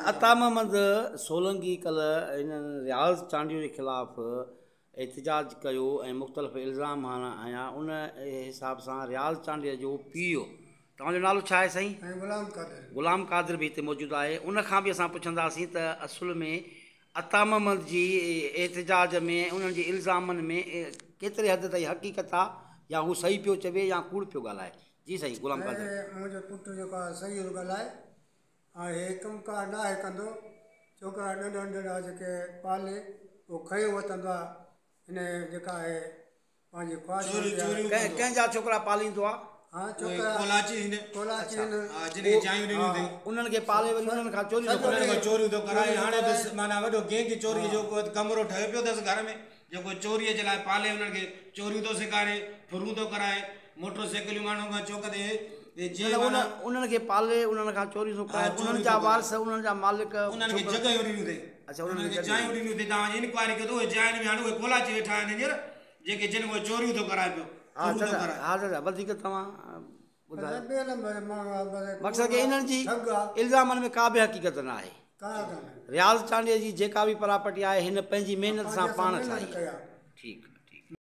عطا محمد سولنگي ڪلهه هن رياض چانڊيو جي خلاف احتجاج ڪيو ۽ مختلف الزام هنيا ان حساب سان رياض چانڊيي جو پيء توهان جو نالو ڇا آهي سائين؟ سائين غلام قادر. غلام قادر به هتي موجود آهي ان کان به اسان پڇنداسين ته اصل ۾ عطا محمد جي احتجاج ۾ انهن جي الزامن ۾ ڪيتري حد تائين حقيقت آ يا هو صحيح پيو چوي يا ڪوڙ پيو ڳالهائي جي سائين غلام قادر. سائين منهنجو پٽ جيڪو آهي صحيح ٿو ڳالهائي ۽ هي ڪم ڪار ناهي ڪندو ڇوڪرا ننڍا ننڍا جيڪي پالي اهو کنيو وتندو آهي ان جيڪا آهي پنهنجي خواهش چوريون هوندي آهي. چوريون ڪنهن ڪندو ڪنهن جا ڇوڪرا پاليندو آ؟ ها اهي ڇوڪرا ڪولاچي هن ڪولاچي اڇا هن ها جن کي جايون ڏنيون ها اٿئي انهن کي پالي وري انهن کان چوريون ٿو سڄو انهن ڪرائي. کان چوريون ٿو ڪرائي چوريون هاڻي به ڪرائي معنيٰ وڏو گينگ چوري ها جو ڪمرو ٺهيو پيو اٿس گهر ۾ جيڪو چوريء جي لاء پالي انهن کي چوريون ٿو سيکاري ڦرون ٿو ڪرائي موٽر سائيڪليون ماڻهن کان چوڪ تي جي مطلب ان معنيٰ انهن کي پالي انهن کان چوريون ٿو ها ڪرائي انهن چوريون جا ٿو ڪرائي وارث انهن جا مالڪ انهن کي ڇوڪرا جڳهيون ڏنيون اٿئي اڇا انهن انهن کي کي جڳهيون جايون ڏنيون اٿئي توهان وڃي انڪوائري ڪيو ته اهي جاين ۾ هاڻي اهي ڪولاچي ويٺا آهن هينئر جيڪي جن کان چوريون ٿو ڪرائي پيو ها ڦرون ٿو چاچا ڪرائي ها چاچا وڌيڪ توهان ٻڌايو. ٻئي نمبر جو ماڻهو آهي بس مقصد ڪوڙ ڪي آ انهن جي ٺڳ آ. الزامن ۾ ڪا به حقيقت نه آهي. ڪا ڪانهي. رياض چانڊيي جي جيڪا به پراپرٽي آهي هن پنهنجي محنت سان پنهنجي پاڻ سان محنت ٺاهي ڪئي آ. ٺيڪ.